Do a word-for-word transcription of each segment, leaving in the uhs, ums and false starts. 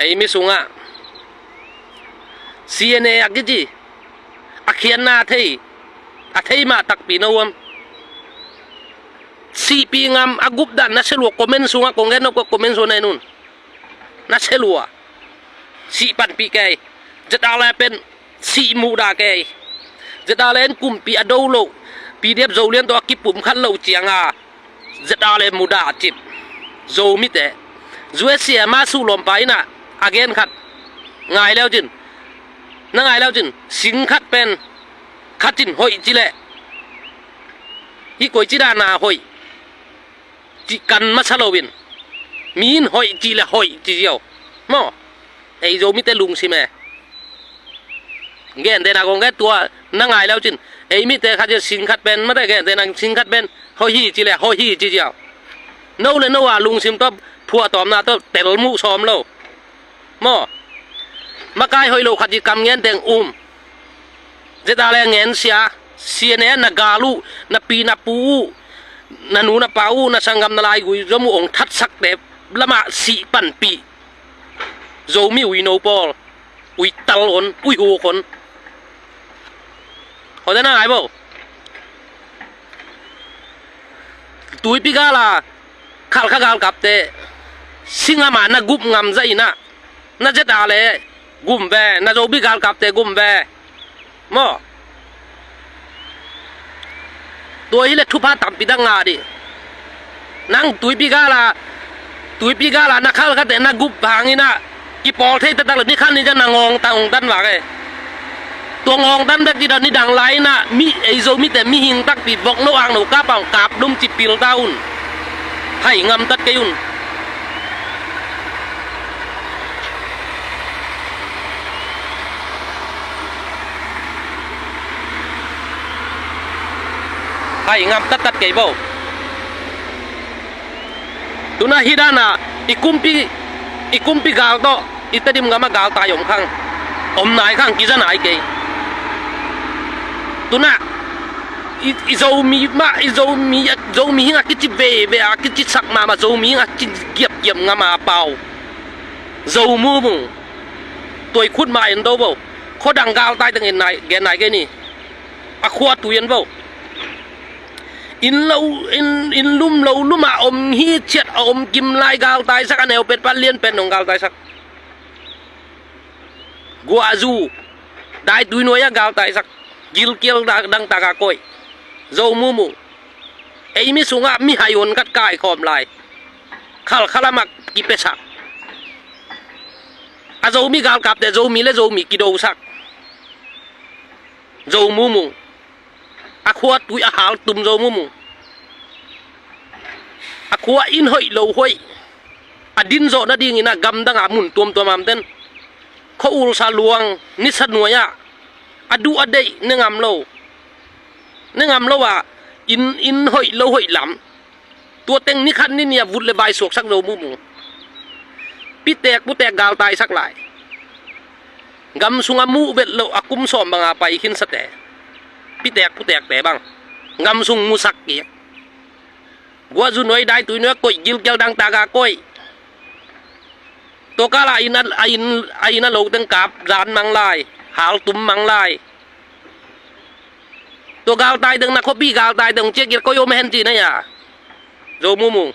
Ei mi sungah C N A a kici a khiatna a thei, a thei mah takpi no uam? Sihpih ngam a gupdan na sia lua, comment sungah kong gen nop ka, comment sungah na en un. Na sia lua. Sih panpih kei. Z R le pen sih muhdah kei. Z R le en kumpi a do loh, P D F Zolian tawh a kipumkhat loh cianga Z R le muhdah cip. Zomite, U S A ma suhlawmpa innah a gen khat ngai leu cin, na ngai leu cin, sing khat pen khat in hoih ci leh, hih koici dana hoih cih kan masa loin, mi in hoih cih le hoih ci ziau maw? Ei Zomite lungsim e. Gentehna kong gen tua na ngai leu cin, ei mite khat in sing khat pen, mate, gentehna sing khat pen hoih hi ci le hoih hi ci ziau. No le no a lungsim tawh phuahtawmna tawh telmuh sawm lo maw? Makai hoih lo khat i kam ngen teng um. Zeta le ngen sia, C N A na gal uh, na pi na pu uh, na nu na pa uh, na sanggam na laigui zom uh ong thatsakte lamah sih panpih. Zomi uino pawl, ui tal on, ui huk on. Hote na ngai bo. Tuipi gala Khalkha galkapte singam ah na gup ngam zah inah, na Zeta le gum ve, na Zomi galkapte gum ve maw? Tua hileh thupha tampi dang ngah dih. Nang tuipi gala, tuipi gala na Khalkhate na gup hanginah kipawl thei taktak le ni khat ni zah na ngawng ta ong tan vak e. Tua ngawng tan bek ci dah nidang lai inah mi, ei Zomite mihing takpi vokno akno kapa ong kap dum ci pil ta un. Hai ngamtat kei un. Hai ngamtattat kei bo. Tuna hih dana i kumpi, i kumpi gal tawh i Tedim gama galtai om khang, om nai khang, kiza nai kei. Tuna i, i Zomi mah, i Zomi, Zomi hing a kici veve a, kici sak mahmah, Zomi hing a kici giapgiap ngam a pau Zo mumu. Tuai khut mah en do bo. Khuadang galtai teng en nai, gen nai kei ni. A khua tui en bo. Inn lo, inn, inn lum lo lum a om hi ciat a om kim lai galtaisak, a neu pet pan lian pet nong galtaisak. Guahzu, daitui nuai a galtaisak. Gilkial da-, dangtak a koih. Zo mumu. Ei mi sungah mi hai hon khat kaikhawm lai. Khalkha lamah kipiasak. A Zomi galkapte Zomi le Zomi kidosak. Zo mumu. A khua tui a hal tum Zo mumu. A khua in hoih lo hoih a din zawh nadingin a gamdang a mun tuamtuam amten, khua ulsa luang nisa nuai-ah a duh a deih ne ngam lo, ne ngam lo a in, in hoih lo hoih lam. Tua teng ni khat ni nih a vut le vai suaksak Zo mumu. Pitek putek galtaisak lai. Gam sungah muh vet loh a kum sawm banga pai khinsate, pitek putekte bang gam sung musak kik. Guahzu nuai, daitui nuai a koih, gilkial dangtak a koih. Tua kala a inn a, a inn, a inn a lo teng kap zan mang lai, hal tum mang lai. Tua galtai deng, na khuapi galtai deng ciakit koi om hen ci na ya. Zo mumu.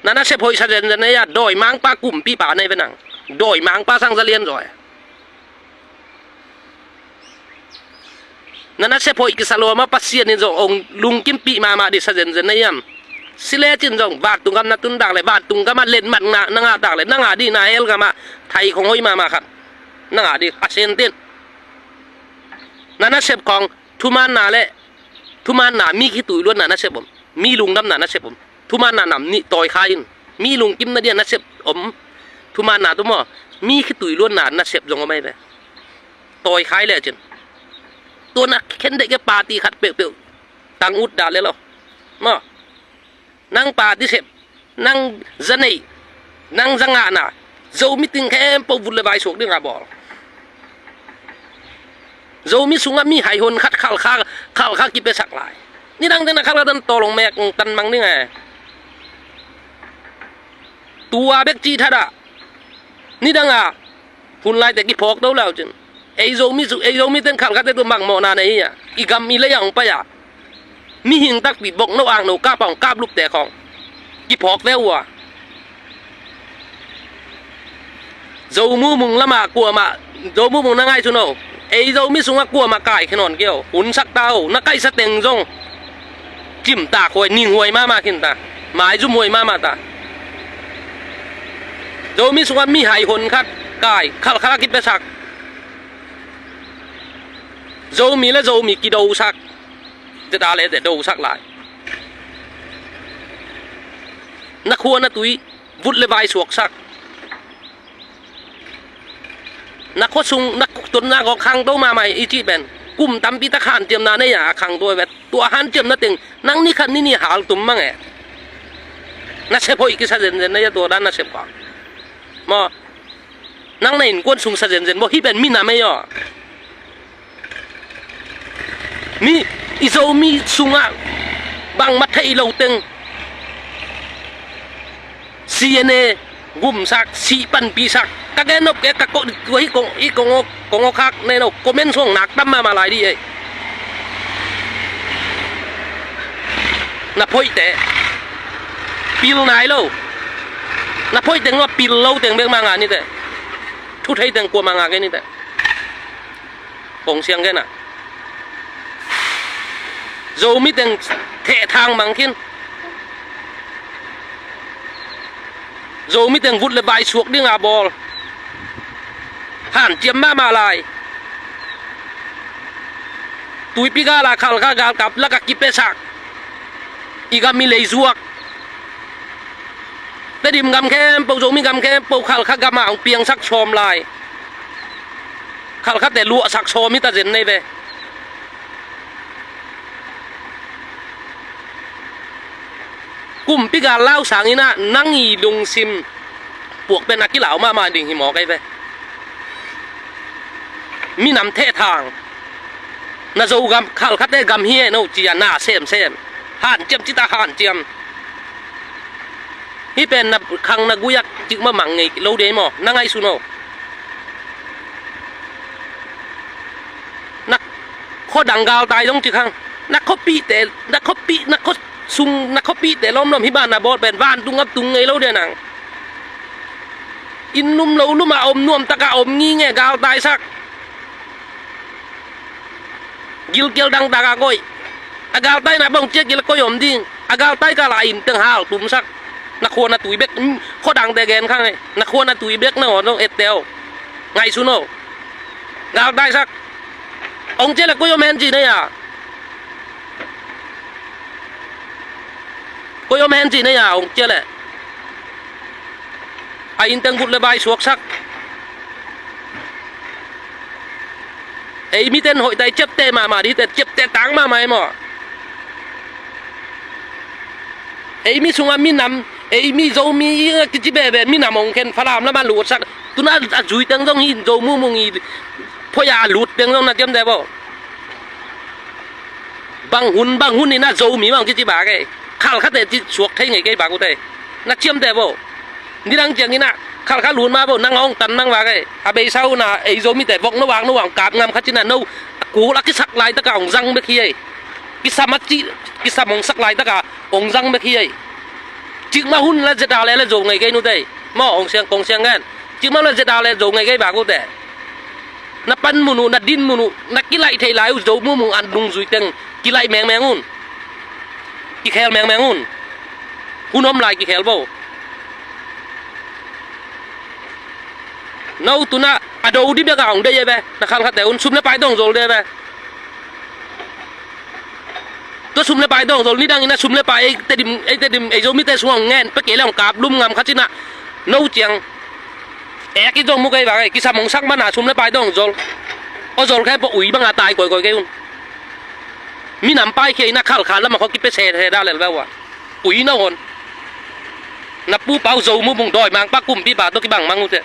Na nasep hoih sa zenzen na ya, dawi mangpa kumpipa na hi ve nang. Dawi mangpa sang za lian zaw. Na nasep hoih kisa lua mah Pasian in zong ong lungkimpih mahmah dih sa zenzen na hiam? Si lecin zong vantung gam na tun dak le, vantung gamah letmat na, na ngah dak le, na ngah dih na hell gamah thai khong hoih mahmah khat na ngah dih a sentin. Na nasep khong thumaanna le, thumaanna, mi khitui luatna nasep om, mi lungdamna nasep om. Thumaanna nam nih tawi kha in, mi lungkimna dia nasep om. Thumaanna tu maw, mi khitui luatna nasep zong om ahi ve. Tawi khai lecin tua na khen deih ke party khat peuhpeuh tang ut dah le lo maw. Nang party sep, nang za neih, nang za ngahna, Zomi ting khempeuh vut le vai suak dingah bawl. Zomi sungah mi hai hon khat Khalkha, Khalkha kipiasak lai. Nidang teng na Khalkha tan tawlong mek tan mang ding e. Tua bek cih thadah Nidang a hun laite kiphawk to le uh cin, ei Zomi, ei Zomi teng Khalkhate tua bang mawhna nei hi a, i gam i lei a hong pai a, mihing takpi bokno akno kap a hong kaplupte khawng kiphawk ve uh a. Zo mumung lamah kuamah, Zo mumung na ngaihsun o. Ei Zomi sungah kuamah kaikhia nawn kei o. Hunsak ta o, na kaihsa teng zong cimtak huai, ninghuai mahmah khin ta, maizum huai mahmah ta. Zomi sungah mihai honkhat kai, Khalkha a kipiasak. Zomi le Zomi kidosak. Zeta le zet dosak lai. Na khua na tui vut le vai suaksak. Na khua sung, na tunna kong khangto mahmah i cih pen kum tampi tak hanciamna nei a khangto vet. Tua hanciamna teng nang ni khat ni ni haltum mang e. Na sep hoih kisa zenzen na ia tua dan na sep kong maw. Nang na innkuan sung sa zenzen maw, hih pen minam ei aw. Mi, i Zomi sungah bangmah theih lo teng C N A gumsak, sih panpisak. Ka gen nop kei, ka ko, hih kong, hih kong, kong khak nen o, comment sung nak tam mahmah lai dih ei. Na phoihte pil nai lo. Na phoih teng lo, pil lo teng bek mah ngah nite. Thu thei teng kuamah ngah kei nite. Kong siang kei na. Zomi teng thehthang mang khin. Zomi teng vut le vai suak ding a bawl. Hanciam mahmah lai. Tuipi gal a Khalkha galkap lak a kipiasak. I gam i lei zuak. Tedim gam khempeuh, Zomi gam khempeuh Khalkha gam ah hong piangsak sawm lai. Khalkhate luahsak sawm hi ta zen nei ve. Kumpi gal lau sangin ah nang i lungsim puak pen a kilau mahmah ding hi mawk ei ve. Minam thehthang. Na Zo gam, Khalkhate gam hi e no ci a na semsem. Hanciam cita hanciam. Hih pen na khang na guiak cik mah mang ngei lo dei maw, na ngaihsun aw. Na khuadang galtai dong cik hang. Na khuapihte, na khuapih, na khua sung, na khuapihte lawmlawm hih ban na bawl pen vantung ap tung ngei lo dei nang. Inn lum lo lum a om nuam taka om ngi nge galtai sak. Gilkial dangtak a koih. A galtaina bang cia gil a koih om ding. A galtai kala inn teng hal tumsak. Na khua na tui bek, mm, khuadangte gen khang e. Na khua na tui bek na aw zong ette aw. Ngaihsun aw. Galtaisak. Ong cia le koih om hen ci nei a. Koih om hen ci nei a ong cia le. A inn teng vut le vai suaksak. Ei miten hoihtai ciapteh mahmah dihte, ciapteh tang mahmah e maw. Ei mi sungah minam, ei mi Zomi i kici bebe minam ong khen Falam lamah lutsak. Tuna a zui teng zong hi Zo mumung i phoih a lut teng zong na ciamteh bo. Bang hun bang hun in a Zomi bang kici bak e. Khalkhate ci suak thei ngei kei bak ute. Na ciamteh bo. Nidang ciangin ah Khalkha lut mah bo, nang a ong tan nang vak e. A beisa un ah ei Zomite vok no vak no vak kap ngam khat cin ah no a kul a kisak laitak a ong zang bek hi ei. Kisam a ci, kisam ong sak laitak a ong zang bek hi ei. Cikmah hun la zeta le la zo ngei kei nute. Maw ong siang kong siang ngen. Cikmah la zeta le zo ngei kei bak ute. Na pan mun uh, na din mun uh, na kilaih theih lai uh Zo mumung an nungzui teng kilaih mengmeng un. Kikhel mengmeng un. Hun om lai kikhel bo. No tuna a do di bek a hong deih e ve. Na Khalkhate un sum le pai dong zol de ve. Tua sum le pai dong zol nidang in a sum le pai ei Tedim, ei Tedim, ei Zomite sung hong ngen pek kei le hong kap lum ngam khat cin ah no ciang ek i zong mu kei vak ei. Kisam hong sak man a sum le pai dong zol. Aw zol khe pawh ui bang a tai koikoi kei un. Minam paikhia in a Khalkha lam a khaw kipia sese dah lel ve ua. Ui na hon. Na pu pau Zo mumung dawimangpa kumpipa tawh kibang mang ute.